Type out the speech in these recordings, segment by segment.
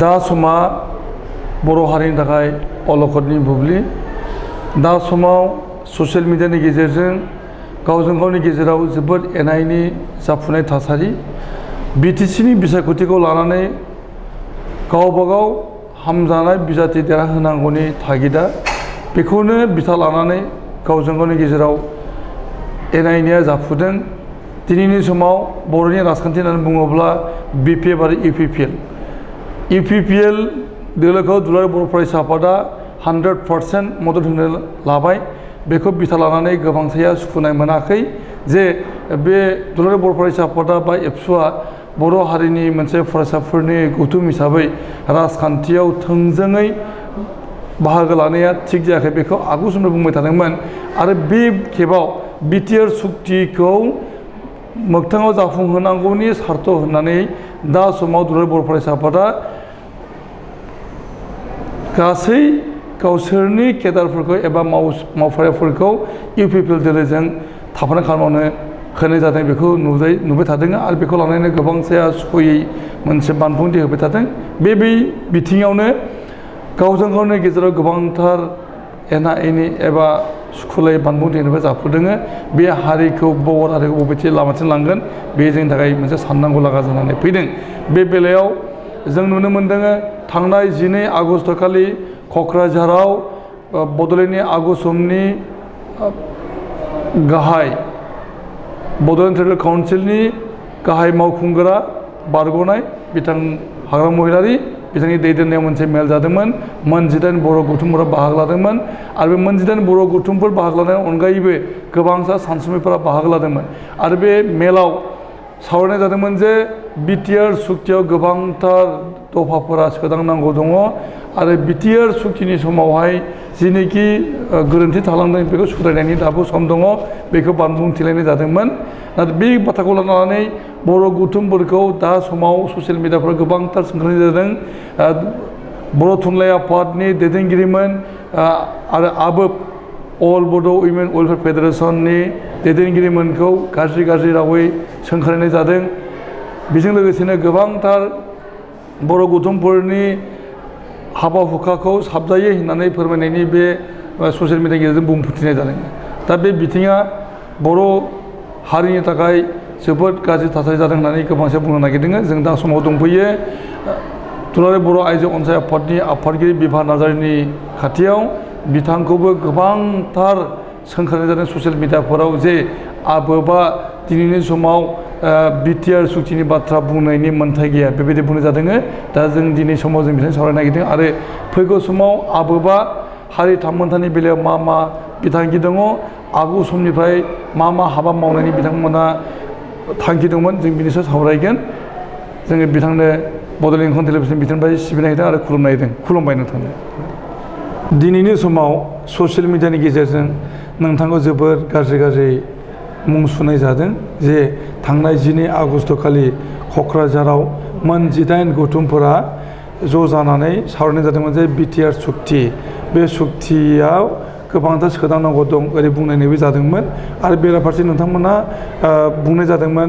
दा समा बर' हारिनि थाखाय अलखदनि बुब्लि दा समाव ससियेल मिडियानि गेजेरजों गावजों गावनि गेजेराव जोबोद एना एनि जाफुनाय थासारि बिटिसिनि बिसायख'थिखौ लानानै गावबागाव हामजानाय बिजाथि देरहाहोनांगौनि थागिदा बेखौनो बिथा लानानै गावजों गावनि गेजेराव एना एनिया जाफुदों। दिनैनि समाव बर'नि राजखान्थि होननानै बुङोब्ला बिपिएफ आरो इउपिपिएल दोलोखौ दुलाराय बर' फरायसा आफादा 100% मदद होनो लाबाय। बेखौ बिथा लानानै गोबांसाया सुखुनाय मोनाखै जे बे दुलाराय बर' फरायसा आफादा बा एबसुआ बर' हारिनि मोनसे फरायसाफोरनि गौथुम हिसाबै राजखान्थियाव थोंजोङै बाहागो लानाया थिग जायाखै बेखौ आगु समनिफ्राय बुंबाय थादोंमोन आरो बे खेबाव बिटिआर सुक्तिखौ मोगथाङाव जाफुंहोनांगौनि सार्थ होननानै दा समाव दुलाराय बर' फरायसा आफादा गासै गावसोरनि केडारफोरखौ एबा मावफारियाफोरखौ इउपिपिएल दोलोजों थाफानाय खालामनो होनाय जादों बेखौ नुबाय थादों आरो बेखौ लानानै गोबांसाया सुखुयै मोनसे बानबुंथि होबाय थादों। बे बिथिङावनो गावजों गावनि गेजेराव गोबांथार एना एनि एबा सुखुलाय बानबुंथि होनोबा जाफुदों। बे हारिखौ बर' हारिखौ बबेथि लामाथिं लांगोन बे जोंनि थाखाय मोनसे साननांगौ लागा जानानै फैदों। बे बेलायाव जों नुनो मोनदों थांनाय 12 आगस्ट खालि क'क्राझाराव बड'लेण्डनि आगु समनि गाहाय बड'लेण्ड ट्राइबेल काउन्सिलनि गाहाय मावफुंग्रा बारग'नाय बिथां हाग्राम महिलारि बिथांनि दैदेननायाव मोनसे मेल जादोंमोन। मोन 18 बर' गौथुमफोरा बाहागो लादोंमोन आरो बे मोन 18 बर' गौथुमफोर बाहागो लानायनि अनगायैबो गोबांसा सानसुमैफोरा बाहागो लादोंमोन आरो बे मेलाव सावरायनाय जादोंमोन जे बिटिआर सुक्तियाव गोबांथार दफाफोरा सोदांनांगौ दङ आरो बिटिआर सुक्तिनि समावहाय जिनोखि गोरोन्थि थालांदों बेखौ सुद्रायनायनि दाबो सम दङ बेखौ बानबुंथिलायनाय जादोंमोन। नाथाय बे बाथ्राखौ लानानै बर' गौथुमफोरखौ दा समाव ससियेल मिडियाफोराव गोबांथार सोंखारिनाय जादों। बर' थुनलाइ आफादनि दैदेनगिरिमोन आरो आबोब अल बड' उइमेन वेलफेयार फेडारेसननि दैदेनगिरिमोनखौ गाज्रि रावै सोंखारिनाय जादों। बेजों लोगोसेनो गोबांथार बर' गौथुमफोरनि हाबा हुखाखौ साबजायै होननानै फोरमायनायनि बे ससियेल मिडियानि गेजेरजों बुंफोरथिनाय जादों। दा बे बिथिङा बर' हारिनि थाखाय जोबोद गाज्रि थासारि जादों होननानै गोबांसे बुंनो नागिरदों। जों दा समाव दंफैयो दुलाराय बर' आइजो अनसाय आफादनि आफादगिरि बिभा नार्जारिनि खाथियाव बिथांखौबो गोबांथार सोंखारिनाय जादों ससियेल मिडियाफोराव जे आबोबा दिनैनि समाव बिटिआर सुक्तिनि बाथ्रा बुंनायनि मोन्थाय गैया बेबायदि बुंनाय जादों। दा जों दिनै समाव जों बिथांजों सावरायनो नागिरदों आरो फैगौ समाव आबोबा हारि थामोन्थानि बेलायाव मा बिथांखि दङ आगु समनिफ्राय मा हाबा मावनायनि बिथांमोना थांखि दंमोन जों बिनि सायाव सावरायगोन। जोङो बिथांनो बड'लेण्ड इंखं टेलिभिसन बिथोननिफ्राय सिबिनाय होदों आरो खुलुमबाय नोंथांनो। दिनैनि समाव ससियेल मिडियानि गेजेरजों नोंथांखौ जोबोद गाज्रि मुं सुनाय जादों जे थांनाय 12 आगस्ट खालि क'क्राझाराव मोन 18 गौथुमफोरा ज' जानानै सावरायनाय जादोंमोन जे बिटिआर सुक्ति बे सुक्तियाव गोबांथार सोदांनांगौ दं ओरै बुंनायबो जादोंमोन आरो बेराफारसे नोंथांमोना बुंनाय जादोंमोन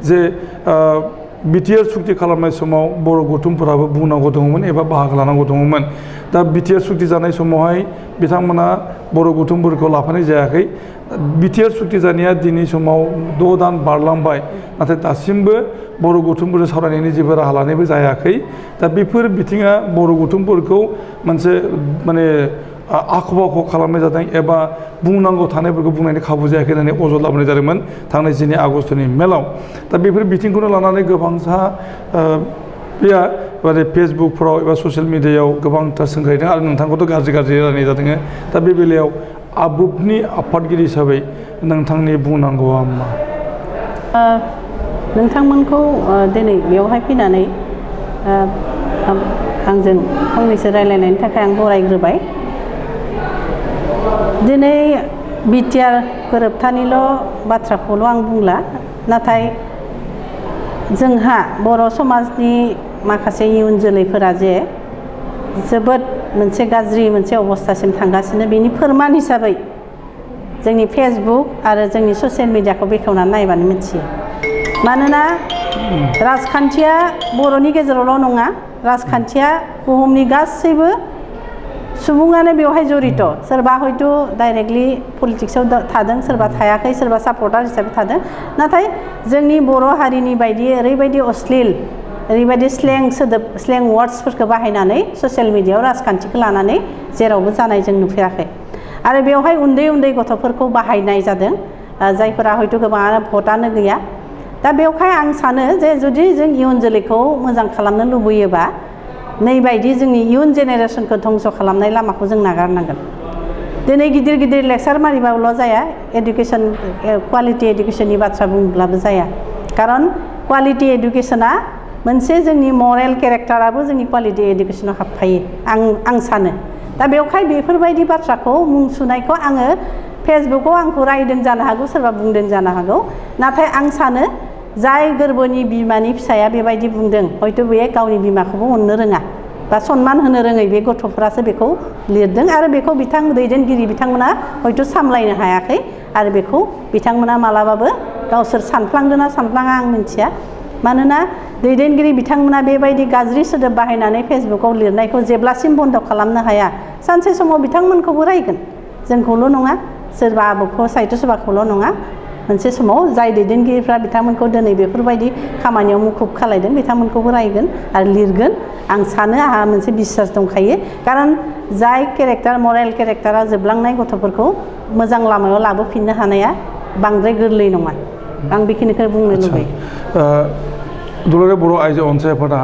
जे बिटिआर सुक्ति खालामनाय समाव बर' गौथुमफोराबो बुंनांगौ दङमोन एबा बाहागो लानांगौ दङमोन। दा बिटिआर सुक्ति जानाय समावहाय बिथांमोना बर' गौथुमफोरखौ लाफानाय जायाखै। बिटिआर सुक्ति जानाया दिनै समाव 6 दान बारलांबाय नाथाय दासिमबो बर' गौथुमफोरजों सावरायनायनि जेबो राहा लानायबो जायाखै। दा बेफोर बिथिङा बर' गौथुमफोरखौ मोनसे माने आख' फाख' खालामनाय जादों एबा बुंनांगौ थानायफोरखौ बुंनायनि खाबु जायाखै होननानै अजद लाबोनाय जादोंमोन थांनाय 12 आगस्टनि मेलाव। दा बेफोर बिथिंखौनो लानानै गोबांसा माने फेसबुकफोराव एबा ससियेल मिडियायाव गोबांथार सोंखारिदों आरो नोंथांखौथ' गाज्रि रायनाय जादों। दा बे बेलायाव आबोबनि आफादगिरि हिसाबै नोंथांनि बुंनांगौआ मा? नोंथांमोनखौ दिनै बेवहाय फैनानै आंजों फंनैसो रायलायनायनि थाखाय आं बरायग्रोबाय। दिनै बिटिआर गोरोबथानिल' बाथ्राखौल' आं बुंला नाथाय जोंहा बर' समाजनि माखासे इयुन जोलैफोरा जे जोबोद मोनसे गाज्रि मोनसे अबस्थासिम थांगासिनो बेनि फोरमान हिसाबै जोंनि फेसबुक आरो जोंनि ससियेल मिडियाखौ बेखेवनानै नायबानो मिथियो। मानोना राजखान्थिया बर'नि गेजेरावल' नङा राजखान्थिया बुहुमनि गासैबो सुबुङानो बेवहाय जड़ित सोरबा हयथ' डाइरेक्टलि पलिटिक्सआव थादों सोरबा थायाखै सोरबा सापर्टार हिसाबै थादों नाथाय जोंनि बर' हारिनि बायदि ओरैबायदि अश्लील ओरैबायदि स्लें वार्ड्सफोरखौ बाहायनानै ससियेल मिडियायाव राजखान्थिखौ लानानै जेरावबो जानाय जों नुफेराखै आरो बेवहाय उन्दै गथ'फोरखौ बाहायनाय जादों जायफोरा हयथ' गोबाङानो भटआनो गैया दा बेवहाय आं सानो जे जुदि जों इयुन जोलैखौ मोजां खालामनो लुबैयोबा नैबायदि जोंनि इयुन जेनेरेसनखौ धंस' खालामनाय लामाखौ जों नागारनांगोन दिनै गिदिर लेक्सार मारिबाल' जाया एडुकेसन क्वालिटि एडुकेसननि बाथ्रा बुंब्लाबो जाया खारन क्वालिटि एडुकेसना मोनसे जोंनि मरेल केरेक्टाराबो जोंनि क्वालिटि एडुकेसनाव हाबफायो आं सानो दा बेवहाय बेफोरबायदि बाथ्राखौ मुं सुनायखौ आङो फेसबुकआव आंखौ रायदों जानो हागौ सोरबा बुंदों जानो हागौ नाथाय आं सानो जाय गोरबोनि बिमानि फिसाया बेबायदि बुंदों हयथ' बे गावनि बिमाखौबो अननो रोङा बा सनमान होनो रोङै बे गथ'फोरासो बेखौ लिरदों आरो बेखौ दैदेनगिरि बिथांमोना हयथ' सामलायनो हायाखै आरो बेखौ बिथांमोना मालाबाबो गावसोर सानफ्लांदोंना सानफ्लाङा आं मिथिया मानोना दैदेनगिरि बिथांमोना बेबायदि गाज्रि सोदोब बाहायनानै फेसबुकआव लिरनायखौ जेब्लासिम बन्द खालामनो हाया सानसे समाव बिथांमोनखौबो रायगोन जोंखौल' नङा सोरबा आब'खौ साहित्य सभाखौल' नङा मोनसे समाव जाय दैदेनगिरिफ्रा बिथांमोनखौ दिनै बेफोरबायदि खामानियाव मुखुब खालायदों बिथांमोनखौबो रायगोन आरो लिरगोन आं सानो आंहा मोनसे बिश्वास दंखायो खारन जाय केरेक्टार मरेल केरेक्टारा जोबलांनाय गथ'फोरखौ मोजां लामायाव लाबोफिननो हानाया बांद्राय गोरलै नङा आं बेखिनिखौ बुंनो लुबैयो दुलाराय बर' आइजो अनसाय आफादा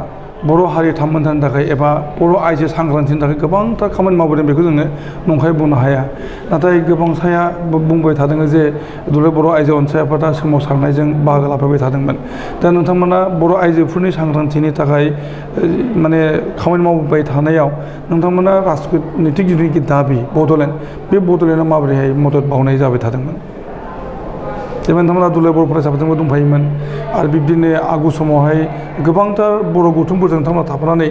बर' हारि थामोन्थानि थाखाय एबा बर' आइजो सांग्रांथिनि थाखाय गोबांथार खामानि मावबोदों बेखौ जोङो नंखाय बुंनो हाया नाथाय गोबांसाया बुंबाय थादों जे दुलाराय बर' आइजो अनसाय आफादा सोमावसारनायजों बाहागो लाफैबाय थादोंमोन दा नोंथांमोना बर' आइजोफोरनि सांग्रांथिनि थाखाय माने खामानि मावबाय थानायाव नोंथांमोना राजनितिक जिथुनाखि दाबि बड'लेण्ड बे बड'लेण्डआव माबोरैहाय मदद बावनाय जाबाय थादोंमोन जेनेबा नोंथांमोना दुलाराय बर' फरायसाफोरजोंबो दंफायोमोन आरो बिब्दिनो आगु समावहाय गोबांथार बर' गौथुमफोरजों नोंथांमोना थाफानानै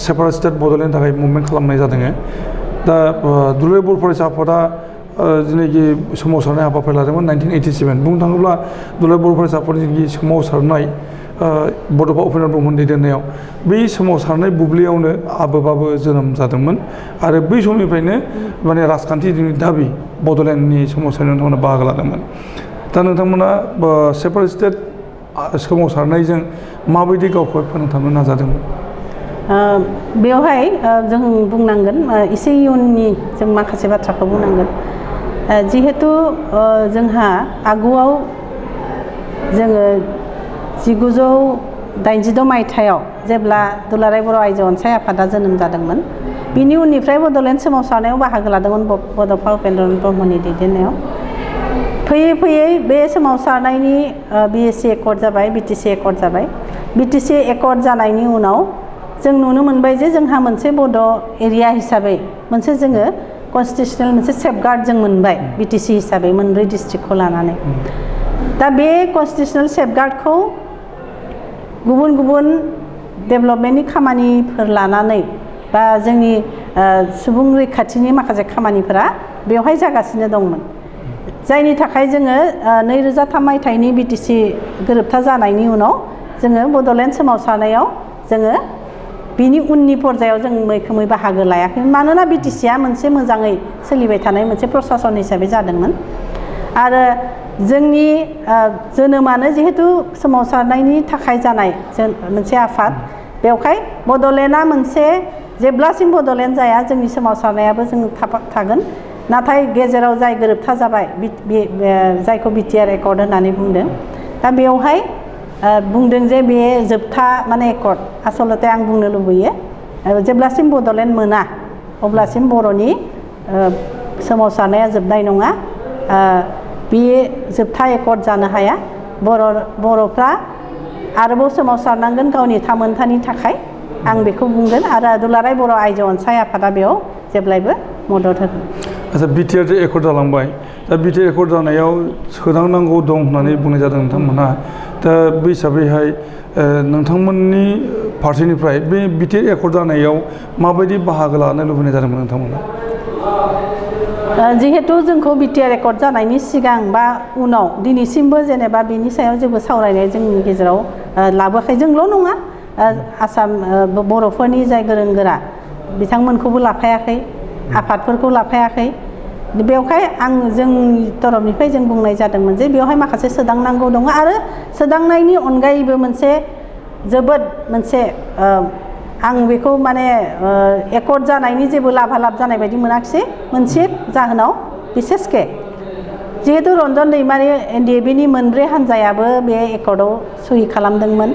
सेपारेट स्टेट बड'लेण्डनि थाखाय मुभमेन्ट खालामनाय जादों दा दुलाराय बर' फरायसा आफादा जेनाखि सोमावसारनाय हाबाफारि लादोंमोन 1987 बुंनो थाङोब्ला दुलाराय बर' फरायसा आफादनि जेनाखि सोमावसारनाय बड'फा उपेन्द्र ब्रह्मनि दैदेननायाव बै सोमावसारनाय बुब्लियावनो आबोबाबो जोनोम जादोंमोन आरो बै समनिफ्रायनो माने राजखान्थि दाबि बड'लेण्डनि सोमावसारनायाव नोंथांमोना बाहागो लादोंमोन दा नोंथांमोना सेपारेट स्टेट सोमावसारनायजों माबायदि गावखौ फोनांथाबनो नाजादोंमोन बेवहाय जों बुंनांगोन एसे इयुननि जों माखासे बाथ्राखौ बुंनांगोन जिहेतु जोंहा आगुआव जोङो 1986 मायथाइयाव जेब्ला दुलाराय बर' आइजो अनसाय आफादा जोनोम जादोंमोन बिनि उननिफ्राय बड'लेण्ड सोमावसारनायाव बाहागो लादोंमोन बड'फा उपेन्द्र ब्रह्मनि दैदेननायाव फैयै बे सोमावसारनायनि BSc एकर्ड जाबाय BTC एकर्ड जाबाय BTC एकर्ड जानायनि उनाव जों नुनो मोनबाय जे जोंहा मोनसे बड' एरिया हिसाबै मोनसे जोङो कन्स्टिटिउसनेल मोनसे सेफगार्ड जों मोनबाय BTC हिसाबै मोनब्रै डिस्ट्रिक्टखौ लानानै दा बे कन्स्टिटिउसनेल सेफगार्डखौ गुबुन डेभेलपमेन्टनि खामानिफोर लानानै बा जोंनि सुबुं रैखाथिनि माखासे खामानिफोरा बेवहाय जागासिनो दंमोन जायनि थाखाय जोङो 2003 मायथाइनि BTC गोरोबथा जानायनि उनाव जोङो बड'लेण्ड सोमावसारनायाव जोङो बिनि उननि पर्यायाव जों मैखोमै बाहागो लायाखैमोन मानोना BTCआ मोनसे मोजाङै सोलिबाय थानाय मोनसे प्रसासन हिसाबै जादोंमोन आरो जोंनि जोनोमानो जिहेतु सोमावसारनायनि थाखाय जानाय मोनसे आफाद बेवहाय बड'लेण्डआ मोनसे जेब्लासिम बड'लेण्ड जाया जोंनि सोमावसारनायाबो जों थागोन नाथाय गेजेराव जाय गोरोबथा जाबाय जायखौ BTR एकर्ड होननानै बुंदों दा बेवहाय बुंदों जे बे जोबथा माने एकर्ड आसलते आं बुंनो लुबैयो जेब्लासिम बड'लेण्ड मोना अब्लासिम बर'नि सोमावसारनाया जोबनाय नङा बे जोबथा एकर्ड जानो हाया बर'फ्रा आरोबाव सोमावसारनांगोन गावनि थामोन्थानि थाखाय आं बेखौ बुंगोन आरो दुलाराय बर' आइजो अनसाय आफादा बेयाव जेब्लायबो मदद होगोन आচ্ছা BTR जे एकर्ड जालांबाय दा BTR एकर्ड जानायाव सोदांनांगौ दं होननानै बुंनाय जादों नोंथांमोनहा दा बे हिसाबैहाय नोंथांमोननि फारसेनिफ्राय बे BTR एकर्ड जानायाव माबायदि बाहागो लानो लुबैनाय जादोंमोन नोंथांमोना जिहेतु जोंखौ BTR एकर्ड जानायनि सिगां बा उनाव दिनैसिमबो जेनेबा बेनि सायाव जेबो सावरायनाय जोंनि गेजेराव लाबोआखै जोंल' नङा आसाम बर'फोरनि जाय गोरों गोरा बिथांमोनखौबो लाफायाखै आफादफोरखौ लाफायाखै बेवहाय आं जोंनि तरफनिफ्राय जों बुंनाय जादोंमोन जे बेवहाय माखासे सोदांनांगौ दङ आरो सोदांनायनि अनगायैबो मोनसे जोबोद मोनसे आं बेखौ माने एकर्ड जानायनि जेबो लाभालाब जानाय बायदि मोनाखिसै मोनसे जाहोनाव बिसेसके जिहेतु रन्जन दैमारि एनडिएबिनि मोनब्रै हान्जायाबो बे एकर्डआव सहि खालामदोंमोन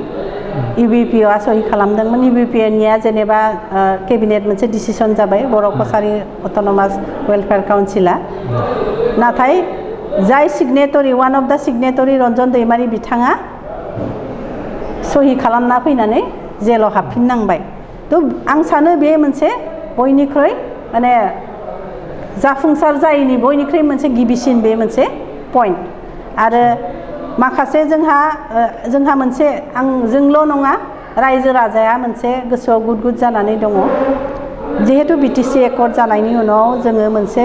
इउबिपिआ सहि खालामदोंमोन इउबिपिनिया जेनेबा केबिनेट मोनसे डिसिसन जाबाय बर' कसारि अट'नमास वेलफेयार काउन्सिला नाथाय जाय सिगनेटरि वान अफ दा सिगनेटरि रन्जन दैमारि बिथाङा सहि खालामना फैनानै जेलाव हाबफिननांबाय थ' आं सानो बे मोनसे बयनिख्रुइ माने जाफुंसार जायैनि बयनिख्रुइ मोनसे गिबिसिन बे मोनसे पइन्ट आरो माखासे जोंहा मोनसे जोंल' नङा रायजो राजाया मोनसे गोसोआव गुद गुद जानानै दङ जिहेतु बिटिसि एकर्ड जानायनि उनाव जोङो मोनसे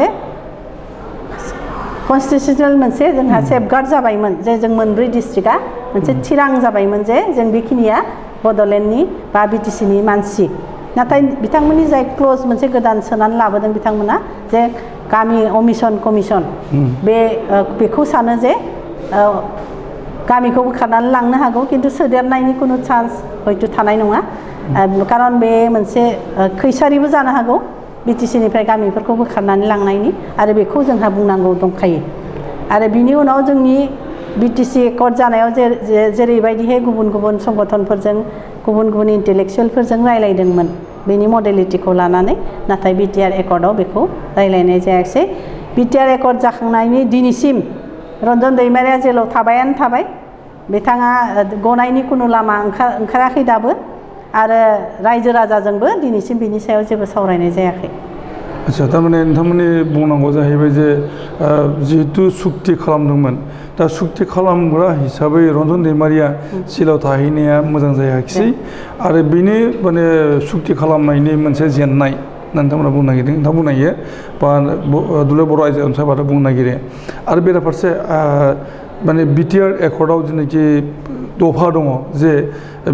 कन्स्टिटिउसनेल मोनसे जोंहा सेफगार्ड जाबायमोन जे जों मोनब्रै डिस्ट्रिक्टआ मोनसे थिरां जाबायमोन जे जों बेखिनिया बड'लेण्डनि बा बिटिसिनि मानसि नाथाय बिथांमोननि जाय क्लज मोनसे गोदान सोनानै लाबोदों बिथांमोना जे गामि अमिसन कमिसन बेखौ सानो जे गामिखौ बोखारनानै लांनो हागौ खिन्थु सोदेरनायनि कुनु चान्स हयथ' थानाय नङा खारन बे मोनसे खैसारिबो जानो हागौ बिटिसिनिफ्राय गामिफोरखौ बोखारनानै लांनायनि आरो बेखौ जोंहा बुंनांगौ दंखायो आरो बिनि उनाव जोंनि बिटिसि एकर्ड जानायाव जेरैबायदिहाय गुबुन गुबुन संगठनफोरजों गुबुन गुबुन इन्टेलेक्सुयेलफोरजों रायलायदोंमोन बेनि मडेलिटिखौ लानानै नाथाय बिटिआर एकर्डआव बेखौ रायलायनाय जायासै बिटिआर एकर्ड जाखांनायनि दिनैसिम रन्जन दैमारिया जेलाव थाबायानो थाबाय बिथाङा गनायनि कुनु लामा ओंखाराखै दाबो आरो रायजो राजाजोंबो दिनैसिम बिनि सायाव जेबो सावरायनाय जायाखै आच्छा थारमाने नोंथांमोननि बुंनांगौ जाहैबाय जे जिहेतु सुक्ति खालामदोंमोन दा सुक्ति खालामग्रा हिसाबै रन्जन दैमारिया जेलाव थाहैनाया मोजां जायाखिसै आरो बेनि माने सुक्ति खालामनायनि मोनसे जेननाय नोंथांमोना बुंनो नागिरदों नोंथां बुंनो नागिरो बा दुलाराय बर' आइजो अनसायबादा बुंनो नागिरो आरो बेराफारसे माने बिटिआर एकर्डआव जेनाखि दफा दङ जे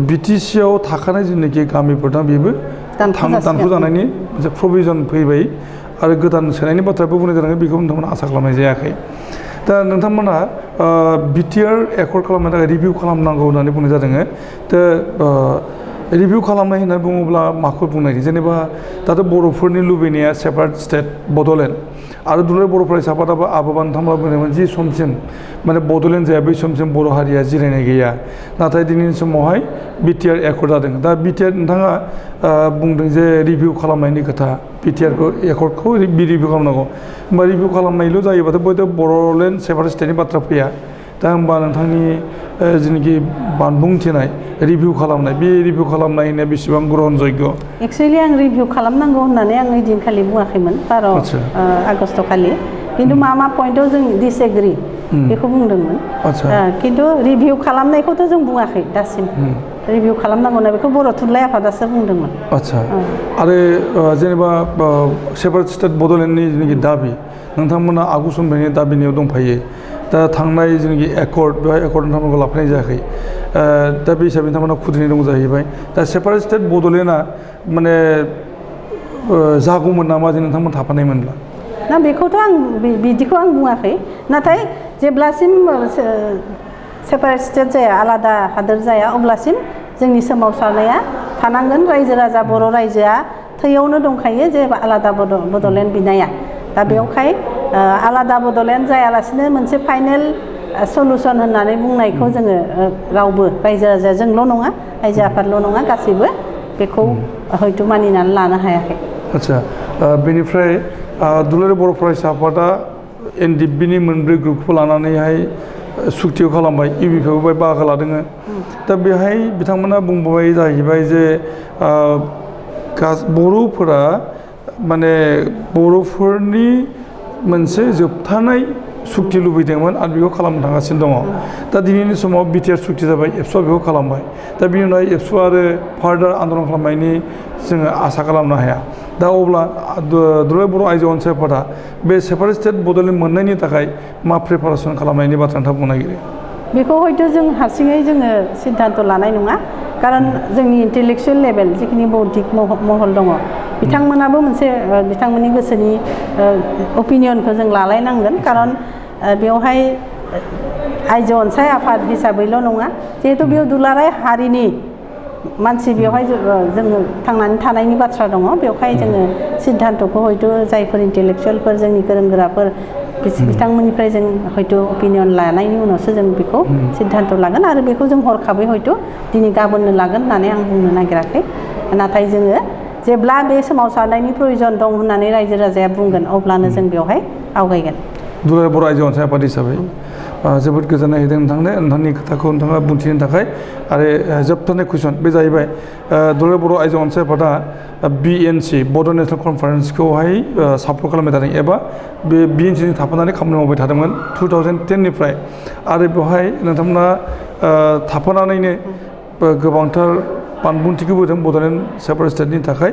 बिटिसिआव थाखानाय जेनाखि गामिफोर दं बेबो दानख' जानायनि मोनसे प्रभिजन फैबाय आरो गोदान सोनायनि बाथ्राबो बुंनाय जादों बेखौ नोंथांमोना आसा खालामनाय जायाखै दा नोंथांमोना बिटिआर एकर्ड खालामनो थाखाय रिभिउ खालामनांगौ होननानै बुंनाय जादों दा रिभिउ खालामनाय होननानै बुङोब्ला माखौ बुंनाय जेनेबा दाथ' बर'फोरनि लुबैनाया सेपारेट स्टेट बड'लेण्ड आरो दुलाराय बर' फरायसा आफादाबो आबोबा नोंथांमोना बुंदोंमोन जि समसिम माने बड'लेण्ड जाया बै समसिम बर' हारिया जिरायनाय गैया नाथाय दिनैनि समावहाय बिटिआर एकर्ड जादों दा बिटिआर नोंथाङा बुंदों जे रिभिउ खालामनायनि खोथा बिटिआरखौ एकर्डखौ रिभिउ खालामनांगौ होमबा रिभिउ खालामनायल' जायोबाथ' बयबो बड'लेण्ड सेपारेट स्टेटनि बाथ्रा फैया दा होमबा नोंथांनि जेनाखि बानबुंथिनाय रिभिउ खालामनाय बे रिभिउ खालामनायनि बेसेबां ग्रहन जग्य एक्सुवेलि आं रिभिउ खालामनांगौ होननानै आं ओइदिनखालि बुङाखैमोन 12 आगस्ट खालि खिन्थु मा पइन्टआव जों डिसएग्रि बेखौ बुंदोंमोन खिन्थु रिभिउ खालामनायखौथ' जों बुङाखै दासिम रिभिउ खालामनांगौ ना बेखौ बर' थुनलाइ आफादासो बुंदोंमोन आच्छा आरो जेनेबा सेपारेट स्टेट बड'लेण्डनि जेनाखि दाबि नोंथांमोना आगु समनिफ्रायनो दाबिनायाव दंफायो दा थांनाय जेनाखि एकर्ड बेवहाय एकर्ड नोंथांमोनखौ लाफानाय जायाखै दा बे हिसाबै नोंथांमोना खुद्रिनाय दं जाहैबाय दा सेपारेट स्टेट बड'लेण्डआ माने जागौमोन नामा जे नोंथांमोन थाफानायमोनब्ला ना बेखौथ' आं बिदिखौ आं बुङाखै नाथाय जेब्लासिम सेपारेट स्टेट जाया आलादा हादोर जाया अब्लासिम जोंनि सोमावसारनाया थानांगोन रायजो राजा बर' रायजोआ थैयावनो दंखायो जे आलादा बड'लेण्ड बिनाया दा बेवहाय आलादा बड'लेण्ड जायालासिनो मोनसे फाइनेल सलुसन होननानै बुंनायखौ जोङो रावबो रायजो राजाया जोंल' नङा रायजो आफादल' नङा गासैबो बेखौ हयथ' मानिनानै लानो हायाखै आच्छा बेनिफ्राय दुलाराय बर' फरायसा आफादा एनडिएबिनि मोनब्रै ग्रुपखौ लानानैहाय सुक्तिखौ खालामबाय इउबिपिआवबो बाहागो लादों दा बेहाय बिथांमोना बुंबाय जाहैबाय जे बर'फोरा माने बर'फोरनि मोनसे जोबथानाय सुक्ति लुबैदोंमोन आरो बेखौ खालामनो थांगासिनो दङ दा दिनैनि समाव बिटिआर सुक्ति जाबाय एबसुआ बेखौ खालामबाय दा बिनि उनाव एबसुआ आरो फार्दार आन्दलन खालामनायनि जोङो आसा खालामनो हाया दा अब्ला दुलाराय बर' आइजो अनसाय आफादा बे सेपारेट स्टेट बड'लेण्ड मोननायनि थाखाय मा प्रिपारेसन खालामनायनि बाथ्रा नोंथाङा बुंनो नागिरो बेखौ हयथ' जों हारसिङै जोङो सिद्धान्त लानाय नङा खारन जोंनि इन्टेलेक्सुवेल लेभेल जिखिनि बौद्धिक महल दङ बिथांमोनाबो मोनसे बिथांमोननि गोसोनि अपिनियनखौ जों लालायनांगोन खारन बेवहाय आइजो अनसाय आफाद हिसाबैल' नङा जिहेतु बेयाव दुलाराय हारिनि मानसि बेवहाय जोङो थांनानै थानायनि बाथ्रा दङ बेवहाय जोङो सिद्धान्तखौ हयथ' जायफोर इन्टेलेक्सुवेलफोर जोंनि गोरों गोराफोर बिथांमोननिफ्राय जों हयथ' अपिनियन लानायनि उनावसो जों बेखौ सिद्धान्त लागोन आरो बेखौ जों हरखाबै हयथ' दिनै गाबोननो लागोन होननानै आं बुंनो नागिराखै नाथाय जोङो जेब्ला बे सोमावसारनायनि प्रयजन दं होननानै रायजो राजाया बुंगोन अब्लानो जों बेवहाय आवगायगोन दुलाराय बर' आइजो अनसाय आफाद हिसाबै जोबोद गोजोननाय होदों नोंथांनि खोथाखौ नोंथाङा बुंथिनो थाखाय आरो जोबथारनाय कुइसन बे जाहैबाय दुलाराय बर' आइजो अनसाय आफादा BNC बड' नेशनेल कनफारेन्सखौहाय सापर्ट खालामबाय थादों एबा बे BNCजों थाफानानै खामानि मावबाय थादोंमोन 2010निफ्राय आरो बेवहाय नोंथांमोना थाफानानैनो गोबांथार बानबुंथिखौ होदों बड'लेण्ड सेपारेट स्टेटनि थाखाय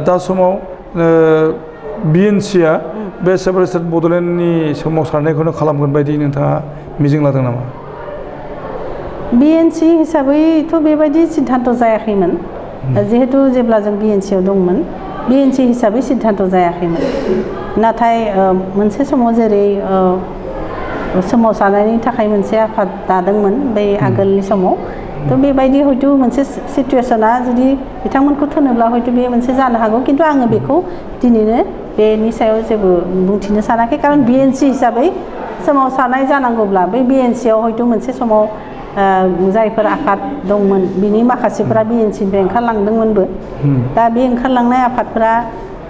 दा समाव BNCआ बे सेपारेट स्टेट बड'लेण्डनि सोमावसारनायखौनो खालामगोन बायदि नोंथाङा मिजिं लादों नामा? BNC हिसाबैथ' बेबायदि सिद्धान्त जायाखैमोन जिहेतु जेब्ला जों BNCआव दंमोन BNC हिसाबै सिद्धान्त जायाखैमोन नाथाय मोनसे समाव जेरै सोमावसारनायनि थाखाय मोनसे आफाद दादोंमोन बै आगोलनि समाव थ' बेबायदि हयथ' मोनसे सिटुवेसना जुदि बिथांमोनखौ थोनोब्ला हयथ' बे मोनसे जानो हागौ खिन्थु आङो बेखौ दिनैनो बेनि सायाव जेबो बुंथिनो सानाखै खारन BNC हिसाबै सोमावसारनाय जानांगौब्ला बै BNCआव हयथ' मोनसे समाव जायफोर आफाद दंमोन बिनि माखासेफोरा BNCनिफ्राय ओंखारलांदोंमोनबो दा बे ओंखारलांनाय आफादफोरा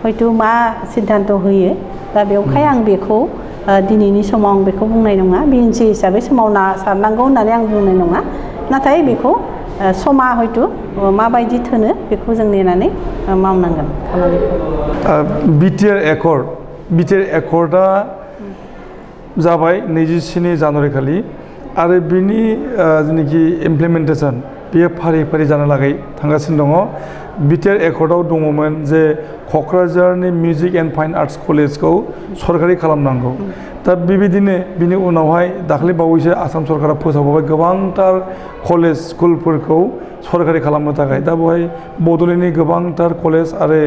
हयथ' मा सिद्धान्त होयो दा बेवहाय आं बेखौ दिनैनि समाव आं बेखौ बुंनाय नङा BNC हिसाबै सोमावसारनांगौ होननानै आं बुंनाय नङा नाथाय बेखौ समा हयथ' माबायदि थोनो बेखौ जों नेनानै मावनांगोन खामानिखौ बिटिआर एकर्डआ जाबाय 27 जानुवारि खालि आरो बिनि जेनाखि इमप्लिमेन्टेसन बेयो फारि फारि जानो लागै थांगासिनो दङ बिटिआर एकर्डआव दङमोन जे क'क्राझारनि मिउजिक एन्ड फाइन आर्ट्स कलेजखौ सरकारि खालामनांगौ दा बेबायदिनो बिनि उनावहाय दाखालि बावैसो आसाम सरकारा फोसावबाय गोबांथार कलेज स्कुलफोरखौ सरकारि खालामनो थाखाय दा बेवहाय बड'लेण्डनि गोबांथार कलेज आरो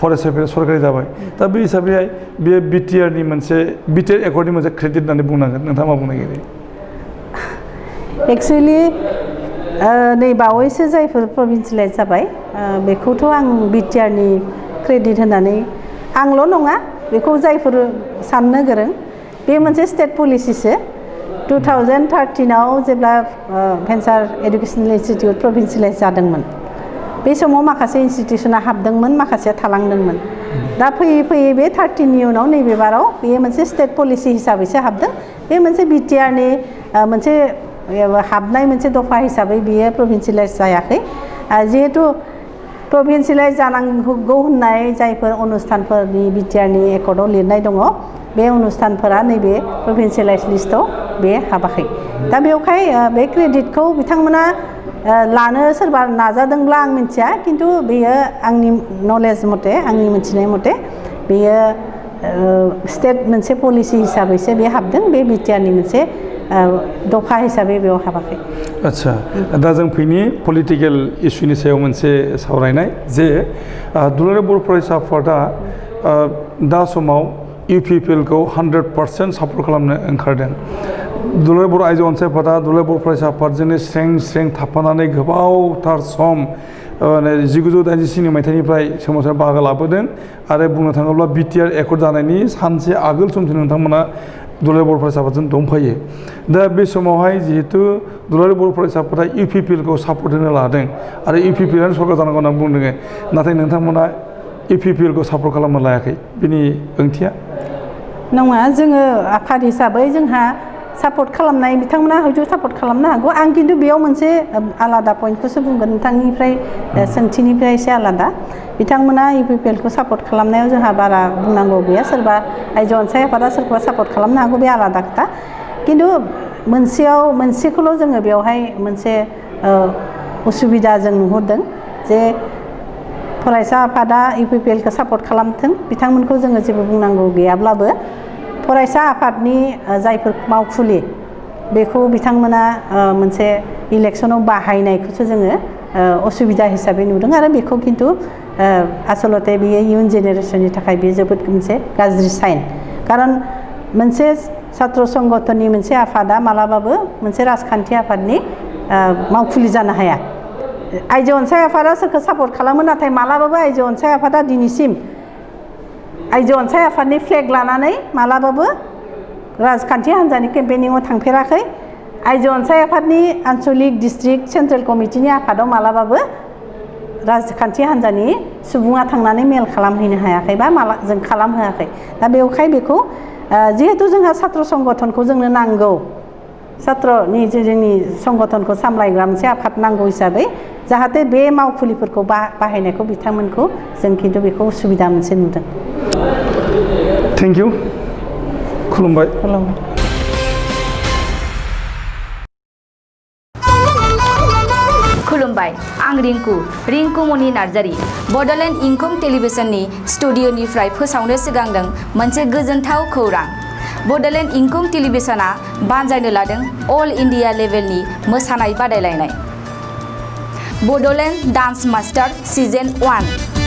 फरायसालिफोरा सरकारि जाबाय दा बे हिसाबैहाय बेयो बिटिआर एकर्डनि मोनसे क्रेडिट होननानै बुंनांगोन नोंथाङा मा बुंनो नागिरो? एक्सुवेलि नै बावैसो जायफोर प्रभिन्सियेलाइज जाबाय बेखौथ' आं बिटिआरनि क्रेडिट होननानै आंल' नङा बेखौ जायफोर साननो गोरों बे मोनसे स्टेट पलिसिसो 2013आव जेब्ला भेन्सार एडुकेसनेल इन्सटिटिउट प्रभिन्सियेलाइज जादोंमोन बे समाव माखासे इन्सटिटिउसना हाबदोंमोन माखासेया थालांदोंमोन दा फैयै फैयै बे 13नि उनाव नैबे बाराव बेयो मोनसे स्टेट पलिसि हिसाबैसो हाबदों बे मोनसे बिटिआरनि मोनसे हाबनाय मोनसे दफा हिसाबै बियो प्रभिन्सियेलाइज जायाखै जिहेतु प्रभिन्सियेलाइज जानांगौ होननाय जायफोर अनुस्थानफोरनि बिटिआरनि एकर्डआव लिरनाय दङ बे अनुस्थानफोरा नैबे प्रभिन्सियेलाइज लिस्टआव बे हाबाखै दा बेवहाय बे क्रेडिटखौ बिथांमोना लानो सोरबा नाजादोंब्ला आं मिथिया खिन्थु बेयो आंनि नलेज मथे आंनि मिथिनाय मथे बेयो स्टेट मोनसे पलिसि हिसाबैसो बे हाबदों बे बिटिआरनि मोनसे दफा हिसाबै बेयाव हाबाखै आच्छा दा जों फैनि पलिटिकेल इस्युनि सायाव मोनसे सावरायनाय जे दुलाराय बर' फरायसा आफादा दा समाव UPPLखौ 100% सापर्ट खालामनो ओंखारदों दुलाराय बर' आइजो अनसाय आफादा दुलाराय बर' फरायसा आफादजोंनो स्रें थाफानानै गोबावथार सम 1987 मायथाइनिफ्राय सोमावसार बाहागो लाबोदों आरो बुंनो थाङोब्ला बिटिआर एकर्ड जानायनि सानसे आगोल समसिम नोंथांमोना दुलाराय बर' फरायसा आफादजों दंफायो दा बे समावहाय जिहेतु दुलाराय बर' फरायसा आफादा UPPLखौ सापर्ट होनो लादों आरो UPPLआनो सरकार जानांगौ होनना बुंदों नाथाय नोंथांमोना UPPLखौ सापर्ट खालामनो लायाखै बिनि ओंथिया नङा जोङो आफाद हिसाबै जोंहा सापर्ट खालामनाय बिथांमोना हयथ' सापर्ट खालामनो हागौ आं खिन्थु बेयाव मोनसे आलादा पइन्टखौसो बुंगोन नोंथांनिफ्राय सोंथिनिफ्राय एसे आलादा बिथांमोना UPPLखौ सापर्ट खालामनायाव जोंहा बारा बुंनांगौ गैया सोरबा आइजो अनसाय आफादा सोरखौबा सापर्ट खालामनो हागौ बे आलादा खोथा खिन्थु मोनसेखौल' जोङो बेवहाय मोनसे उसुबिदा जों नुहुरदों जे फरायसा आफादा UPPLखौ सापर्ट खालामथों बिथांमोनखौ जोङो जेबो बुंनांगौ गैयाब्लाबो फरायसा आफादनि जायफोर मावखुलि बेखौ बिथांमोना मोनसे इलेक्सनाव बाहायनायखौसो जोङो असुबिदा हिसाबै नुदों आरो बेखौ खिन्थु आसलते बेयो इयुन जेनेरेसननि थाखाय बेयो जोबोद मोनसे गाज्रि साइन खारन मोनसे छात्र संगठननि मोनसे आफादा मालाबाबो मोनसे राजखान्थि आफादनि मावखुलि जानो हाया आइजो अनसाय आफादा सोरखौ सापर्ट खालामो नाथाय मालाबाबो आइजो अनसाय आफादा दिनैसिम आइजो अनसाय आफादनि फ्लेग लानानै मालाबाबो राजखान्थि हान्जानि केम्पेनिंआव थांफेराखै आइजो अनसाय आफादनि आन्चलिक डिस्ट्रिक्ट सेन्ट्रेल कमिटिनि आफादाव मालाबाबो राजखान्थि हान्जानि सुबुङा थांनानै मेल खालामहैनो हायाखै बा जों खालामहोआखै दा बेवहाय बेखौ जिहेतु जोंहा छात्र संगठनखौ जोंनो नांगौ छात्रनि जोंनि संगठनखौ सामलायग्रा मोनसे आफाद नांगौ हिसाबै जाहाथे बे मावखुलिफोरखौ बाहायनायखौ बिथांमोनखौ जों खिन्थु बेखौ उसुबिदा मोनसे नुदों थेंक इउ खुलुमबाय खुलुमबाय आं रिंकु मनि नार्जारी बड'लेण्ड इंखं टेलिभिजननि स्टुडिअनिफ्राय फोसावनो सिगांदों मोनसे गोजोनथाव खौरां बड'लेण्ड इंखं टेलिभिजना बानजायनो लादों अल इन्डिया लेभेलनि मोसानाय बादायलायनाय बड'लेण्ड डान्स मास्टार सिजन 1